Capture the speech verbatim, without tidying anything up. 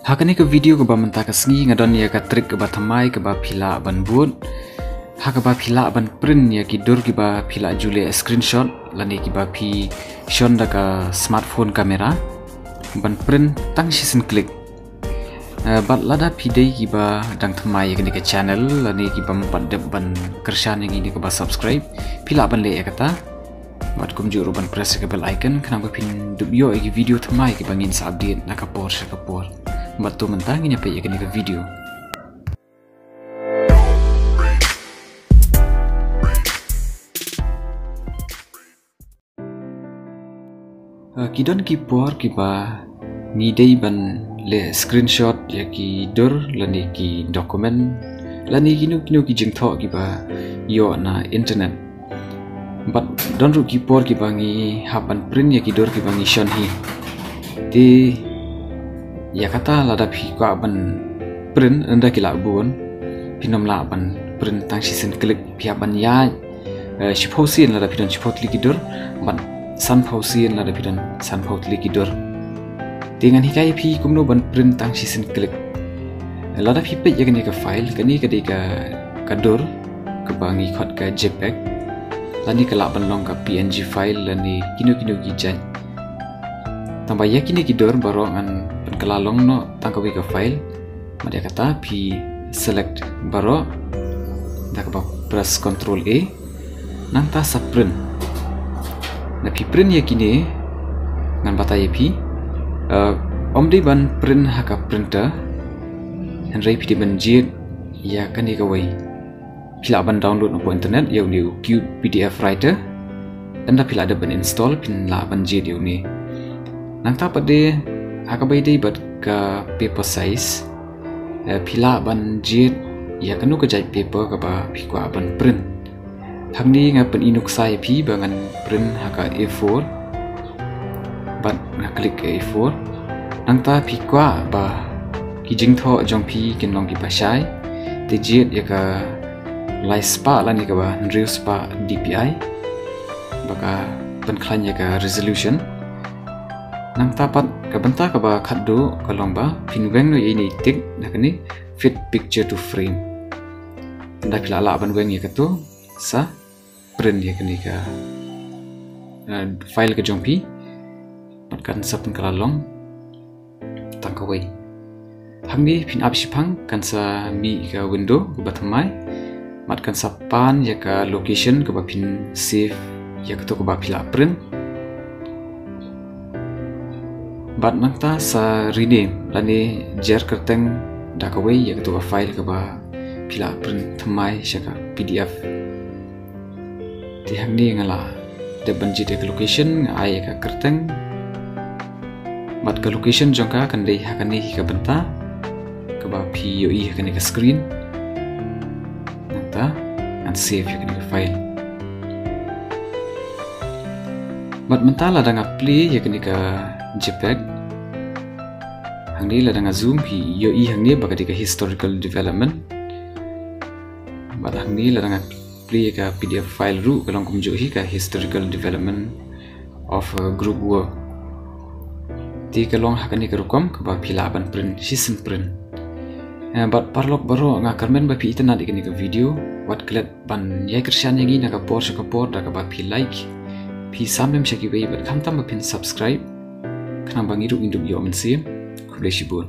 Ha kane ka video kaba mynta ka sngi nga don ïa ka trick kaba thymmai kaba phi lah ban bud, ha kaba phi lah ban print ïa ki dur kiba phi lah ju leh screenshot lane kiba phi shon da ka smartphone camera, ban print tang shisien klik. Eh, bad lada phi dei kiba dang thymmai ïa kane ka channel lane kibym pat dep ban kyrshan ïa ngi da kaba subscribe, phi lah ban leh ïa kata. Bad kumjuh ruh ban press ïa ka bell icon khnang ba phin dup ïoh ïa ki video thymmai kiba ngin sa update na ka por sha ka por. Bad to mynta ngin ïa peit ïa kane ka video. Eh, ki don ki por kiba ngi dei ban leh screenshot ïa ki dur lane ki document lane kino kino ki jingthoh kiba ïoh na internet. Bad don ruh ki por kiba ngi hap ban print ïa ki dur kiba ngi shon hi. Te ïa kata lada phi kwah ban print ynda ki lah bun, phin ym lah ban print tang shisien klik, phi hap ban ïaid, eh, shiphew sien lada phi don shiphew tylli ki dur, bad sanphew sien lada phi don sanphew tylli ki dur. Te ngan hikai ïa phi kumno ban print tang shisien klik. Lada phi peit ïa kane ka file, kane ka dei ka, ka dur kaba ngi khot ka JPEG. Lane ka lah ban long ka PNG file lane kino kino ki jait. Tangba ïa kine ki dur baroh ngan pynkylla long noh tang kawei ka file. Bad ïa kata phi select baroh da kaba press control A. Nangta sa print. Lada phi print ïa kine, ngan batai ïa phi. Eh, ym dei ban print ha ka printer. Hynrei phi dei ban jied ïa kane kawei. Phi lah ban download na ka internet ïa une u Cube PDF Writer. Ynda phi lah dep ban install, phin lah ban jied ïa une. Nangta pat de ha kaba ïadei bad ka paper size, eh, phi lah ban jied ïa kano ka jait paper kaba phi kwah ban print. Hangne nga pyni nuksa ïa phi ba ngan print ha ka A four. Bad nga klik A four. Nangta phi kwah ba ki jingthoh jong phi kin long kiba shai, te jied ïa ka lai spah lane kaba hynriew spah DPI ba ka pynkhlaiñ ïa ka resolution. Nangta pat ka bynta kaba khatduh ka long ba phin weng noh ïa ine i tick da kane, fit picture to frame. Ynda phi la lah ban weng ïa kato, sa print ïa kane ka, eh, file ka jong phi. Bad kan sa pynkylla long tang kawei. Hangne phin ap shiphang, kan sa mih ka window kaba thymmai. Bad kan sa pan ïa ka location kaba phin save ïa kato kaba phi la print. Bad nangta sa rename lane jer kyrteng da kawei ïa kato ka file kaba phi la print thymmai sha ka PDF. Te hangne nga la dep ban jied ïa ka location, nga ai ïa ka kyrteng. Bad ka location jong ka kan dei ha kane hi ka bynta kaba phi ïohi ha kane ka screen. Nangta ngan save ïa kane ka file. Bad mynta lada nga play ïa kane ka JPEG, hangne lada nga zoom, phi ïohi hangne ba ka dei ka historical development. Bad hangne lada nga play ïa ka PDF file ruh ka long kumjuh hi, ka historical development of, uh, group work. Te ka long ha kane ka rukom kaba phi lah ban print shisien print. Eh, bad paralok baroh, nga kyrmen ba phi itynnad ïa kane ka video. Wat klet ban ïai kyrshan ïa ngi na ka por sha ka por da kaba phi like, phi sam lem sha kiwei bad khamtam ba phin subscribe, khnang ba ngi ruh ngin dup ïoh mynsiem. Khublei shibun.